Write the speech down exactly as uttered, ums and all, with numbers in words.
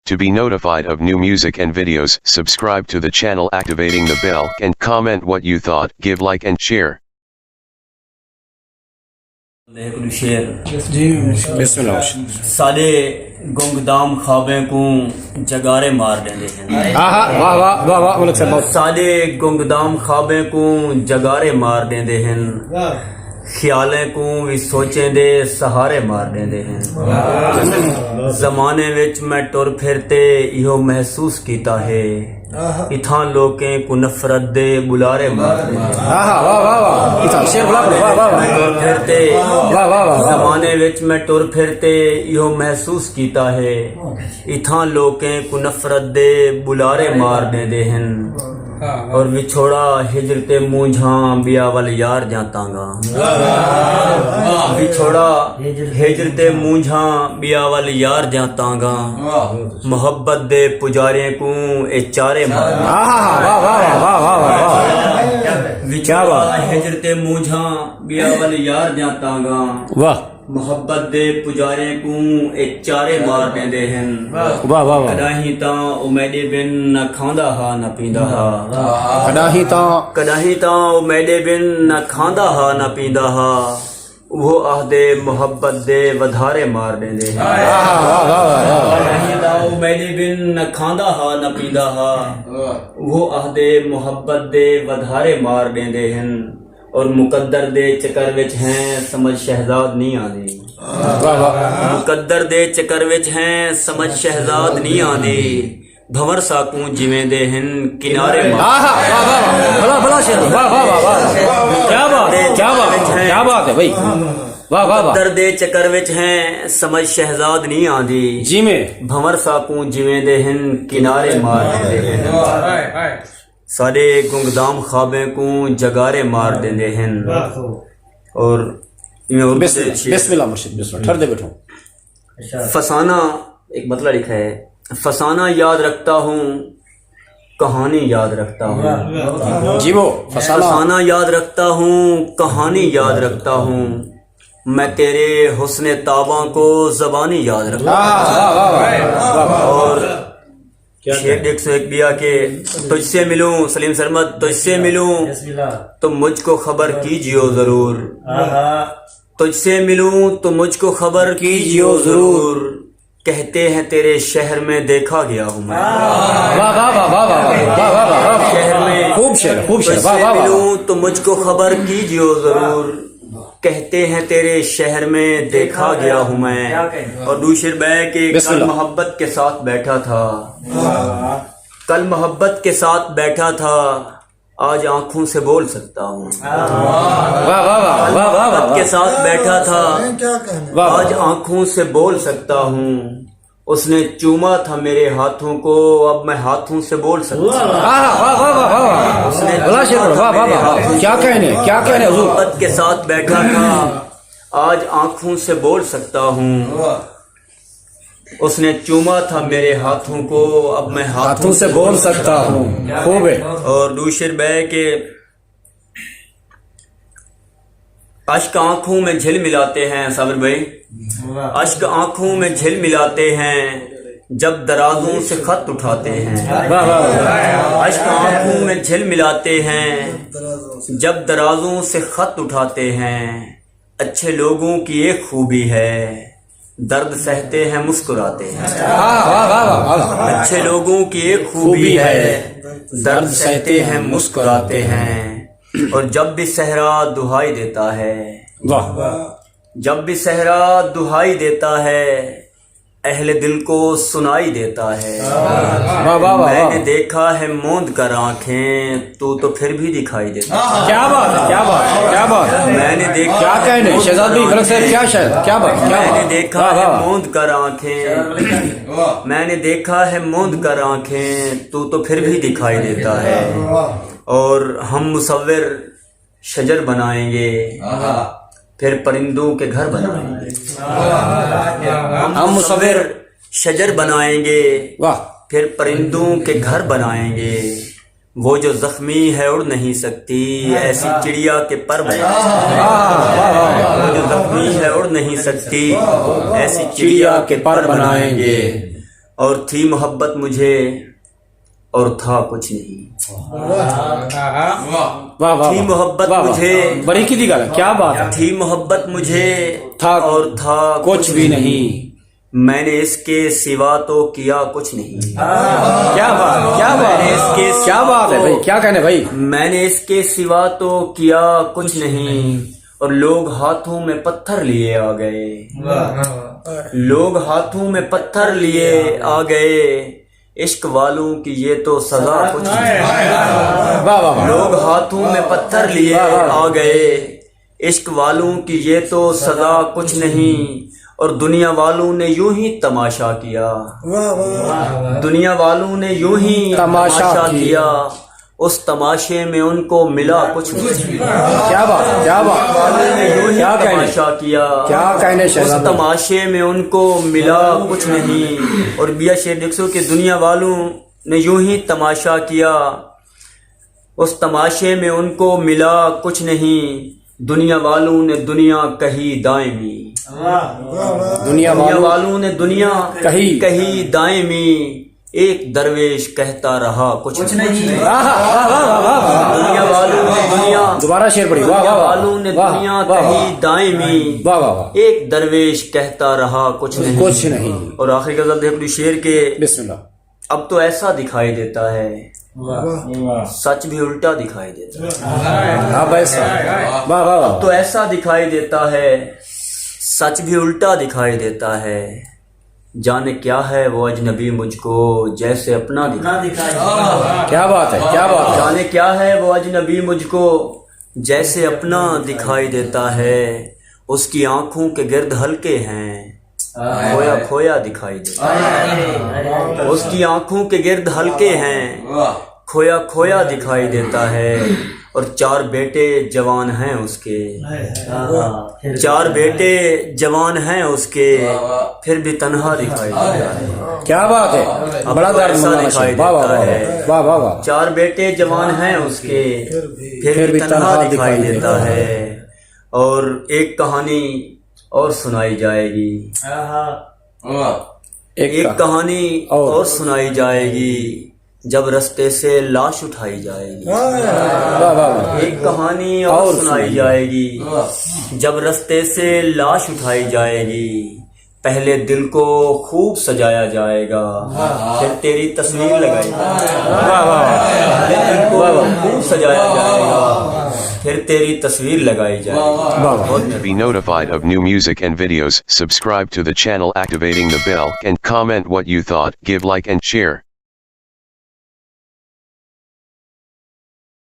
To be notified of new music and videos, subscribe to the channel, activating the bell, and comment what you thought, give like and share. ہک ݙو شعر۔ جی۔ بسم اللہ۔ ساݙے گنگدام خوابیں کوں جگارے مار ݙیندے ہن۔ آہا، واہ واہ واہ واہ، ملک صاحب، بہت۔ ساݙے گنگدام خوابیں کوں جگارے مار ݙیندے ہن۔ خیالیں کوں وی سوچیں دے سہارے مار ݙیندے ہن۔ زمانے وچ میں ٹر پھر تے ایہو محسوس کیتا ہے، اتھاں لوکیں کوں نفرت دے ٻلارے مار ݙیندے ہن۔ آہا، واہ واہ واہ، اتھاں شعر بلا پڑھو، واہ واہ واہ۔ ٹر پھر تے واہ واہ واہ واہ۔ زمانے وچ میں ٹر پھر تے ایہو محسوس کیتا ہے، اتھاں لوکیں کوں نفرت دے ٻلارے مار ݙیندے ہن۔ اور وچھوڑا ہجر تے مونجھاں ٻیا ول یار دیاں تانگاں۔ وچھوڑا ہجر تے مونجھاں ٻیا ول یار دیاں تانگاں۔ محبت دے پجاریں کوں اے چارے مار۔ آہا، واہ واہ واہ واہ واہ واہ۔ کیا بات۔ وچھوڑا ہجر تے مونجھاں ٻیا ول یار دیاں تانگاں۔ واہ۔ محبت دے پجاریں کوں اے چارے مار ݙیندے ہن۔ واہ واہ واہ۔ کݙاہیں تاں او میݙے بن نہ کھاندا ہا نہ پیندا ہا۔ کݙاہیں تاں کݙاہیں تاں او میݙے بن نہ کھاندا ہا نہ پیندا ہا۔ اوہو آہدے محبت دے ودھارے مار ݙیندے ہن۔ آہا، واہ واہ واہ واہ۔ کݙاہیں تاں او میݙے بن نہ کھاندا ہا نہ پیندا ہا۔ اوہو آہدے محبت دے ودھارے مار ݙیندے ہن۔ اور مقدر دے چکر وچ ہیں سمجھ شہزاد نہیں آندی۔ واہ واہ۔ مقدر دے چکر وچ ہیں سمجھ شہزاد نہیں آندی۔ بھنور ساکوں جیویں دے ہن کنارے مار۔ آہا، واہ واہ واہ۔ بھلا بھلا شعر، واہ واہ واہ واہ۔ کیا بات ہے، کیا بات ہے، کیا بات ہے بھائی۔ واہ واہ واہ۔ مقدر دے چکر وچ ہیں سمجھ شہزاد نہیں آندی۔ جیویں۔ بھنور ساکوں جیویں دے ہن کنارے مار ݙیندے ہن۔ ساݙے گنگدام خوابیں کوں جگارے مار ݙیندے ہن۔ اور ایویں اردو بسم دے شعر۔ بسم اللہ مرشد، بسم اللہ، ٹھر دے بیٹھو۔ فسانہ، ایک مطلع لکھا ہے، فسانہ یاد رکھتا ہوں، کہانی یاد رکھتا ہوں۔ جی وہ فسانہ۔ فسانہ یاد رکھتا ہوں، کہانی یاد رکھتا ہوں، میں تیرے حسن تاباں کو زبانی یاد رکھتا ہوں۔ واہ واہ واہ واہ۔ واہ واہ۔ اور شعر ݙیکھ سو ایک ٻیا کہ تجھ سے ملوں، سلیم سرمد، تجھ سے ملوں تو مجھ کو خبر کیجیو ضرور۔ تجھ سے ملوں تو مجھ کو خبر کیجیو ضرور، کہتے ہیں تیرے شہر میں دیکھا گیا ہوں میں۔ واہ واہ واہ واہ واہ۔ شہر میں خوب شعر، خوب شعر، تجھ واہ سے واہ واہ۔ ملوں تو مجھ کو خبر کیجیو ضرور، کہتے ہیں تیرے شہر میں دیکھا گیا ہوں میں۔ اور ݙو شعر ٻئے کہ بسم کل اللہ۔ محبت کے ساتھ بیٹھا تھا، کل محبت کے ساتھ بیٹھا تھا، آج آنکھوں سے بول سکتا ہوں۔ واہ واہ واہ واہ واہ واہ۔ محبت کے ساتھ بیٹھا تھا، واہ واہ۔ آج آنکھوں سے بول سکتا ہوں۔ اس نے چوما تھا میرے ہاتھوں کو، اب میں ہاتھوں سے بول سکتا ہوں۔ واہ واہ واہ واہ واہ۔ اس نے بھلا شعر، واہ واہ واہ واہ۔ کیا کہنے، کیا کہنے حضور۔ محبت کے ساتھ بیٹھا تھا، آج آنکھوں سے بول سکتا ہوں۔ اس نے چوما تھا میرے ہاتھوں کو، اب میں ہاتھوں سے بول سکتا ہوں۔ خوب ہے۔ اور ݙو شعر ٻئے کہ اشک آنکھوں میں جھل ملاتے ہیں، صابر بھائی، اشک آنکھوں میں جھل ملاتے ہیں جب درازوں سے خط اٹھاتے ہیں۔ واہ واہ واہ۔ اشک آنکھوں میں جھل ملاتے ہیں جب درازوں سے خط اٹھاتے ہیں۔ اچھے لوگوں کی ایک خوبی ہے، درد سہتے ہیں مسکراتے ہیں۔ واہ واہ واہ واہ واہ۔ اچھے لوگوں کی ایک خوبی ہے، درد سہتے ہیں مسکراتے ہیں۔ اور جب بھی صحرا دہائی دیتا ہے، واہ واہ۔ جب بھی صحرا دہائی دیتا ہے، اہل دل کو سنائی دیتا ہے۔ واہ واہ واہ میں واہ۔ نے دیکھا ہے موند کر آنکھیں، تو تو پھر بھی دکھائی دیتا ہے۔ کیا بات ہے، کیا بات ہے، کیا بات ہے۔ میں نے دیکھا کیا کہنے، شہزاد بھائی خلق صاحب، کیا شعر، کیا بات، کیا میں نے بات۔ دیکھا واہ ہے واہ۔ موند کر آنکھیں، میں نے دیکھا ہے موند کر آنکھیں، تو تو پھر بھی دکھائی دیتا ہے۔ اور ہم مصور شجر بنائیں گے، پھر پرندوں کے گھر بنائیں گے۔ ہم مصور شجر بنائیں گے، واہ۔ پھر پرندوں کے گھر بنائیں گے۔ وہ جو زخمی ہے اڑ نہیں سکتی، ایسی چڑیا کے پر بنائیں گے۔ وہ جو زخمی ہے اڑ نہیں سکتی، ایسی چڑیا کے پر بنائیں گے۔ اور تھی محبت مجھے اور تھا کچھ نہیں۔ واہ واہ تھی محبت واہ واہ۔ مجھے بڑی کی دی گل ہے، کیا بات ہے۔ تھی محبت مجھے تھا اور تھا کچھ بھی نہیں۔ میں نے اس کے سوا تو کیا کچھ نہیں۔ کیا بات ہے، کیا بات میں نے اس کے ہے، کیا بات ہے بھائی، کیا کہنے بھائی۔ میں نے اس کے سوا تو کیا کچھ نہیں۔ اور لوگ ہاتھوں میں پتھر لیے آ گئے۔ لوگ ہاتھوں میں پتھر لیے آ گئے۔ عشق والوں کی یہ تو سزا کچھ نہیں۔ واہ واہ واہ۔ لوگ ہاتھوں میں پتھر لیے آ گئے۔ عشق والوں کی یہ تو سزا کچھ نہیں۔ اور دنیا والوں نے یوں ہی تماشا کیا۔ دنیا والوں نے یوں ہی تماشا تماشا کیا۔ کیا۔ اس تماشے میں ان کو ملا کچھ نہیں۔ کیا بات ہے، کیا بات ہے۔ یوں ہی کیا کہنے، تماشا کیا۔ کیا کہنے اس شہزادہ۔ تماشے میں ان کو ملا کچھ نہیں۔ اور بیا شعر دیکھو کہ دنیا والوں نے یوں ہی تماشا کیا۔ اس تماشے میں ان کو ملا کچھ نہیں۔ دنیا والوں نے دنیا کہی دائمی۔ دنیا دنیا والوں والوں نے دنیا کہی۔ کہی دائمی۔ ایک درویش کہتا رہا کچھ نہیں۔ واہ، واہ، واہ، واہ، واہ، واہ۔ دنیا والوں نے دنیا دوبارہ شعر پڑھی، واہ دنیا واہ واہ۔ والوں نے واہ، دنیا واہ، واہ۔ کہی دائمی۔ واہ واہ واہ۔ ایک درویش کہتا رہا کچھ نہیں۔ کچھ نہیں۔ اور آخری غزل دے ہکڑی شعر کے۔ بسم اللہ۔ اب تو ایسا دکھائی دیتا ہے، سچ بھی الٹا دکھائی دیتا ہے۔ ہاں بھائی صاحب۔ واہ واہ واہ۔ تو ایسا دکھائی دیتا ہے، سچ بھی الٹا دکھائی دیتا ہے۔ جانے کیا ہے وہ اجنبی مجھ کو جیسے اپنا دکھائی دیتا ہے۔ کیا بات ہے، کیا بات ہے۔ جانے کیا ہے وہ اجنبی مجھ کو جیسے اپنا دکھائی دیتا ہے۔ اس کی آنکھوں کے گرد ہلکے ہیں، کھویا کھویا دکھائی دیتا ہے۔ اس کی آنکھوں کے گرد ہلکے ہیں، کھویا کھویا دکھائی دیتا ہے۔ اور چار بیٹے جوان ہیں اس کے، چار بیٹے جوان ہیں اس کے، پھر بھی تنہا دکھائی دیتا ہے۔ کیا بات ہے۔ بڑا درد ایسا مندانہ دکھائی شعر۔ واہ واہ دیتا واہ ہے۔ واہ۔ واہ واہ واہ۔ چار بیٹے جوان ہیں اس کے، پھر بھی تنہا دکھائی دیتا ہے۔ اور ایک کہانی اور سنائی جائے گی۔ ایک ایک کا- کہانی اور- اور سنائی جائے گی، جب رستے سے لاش اٹھائی جائے گی۔ واہ واہ واہ۔ ایک کہانی اور اور سنائی سنائی جائے گی، جب رستے سے لاش اٹھائی جائے گی۔ پہلے دل کو خوب سجایا جائے گا، پھر تیری تصویر لگائی جائے گی۔ واہ واہ واہ۔ پہلے دل کو خوب سجایا جائے گا، پھر تیری تصویر لگائی جائے گی۔ واہ واہ۔ To be notified of new music and videos, subscribe to the channel, activating the bell, and comment what you thought. Give like and share.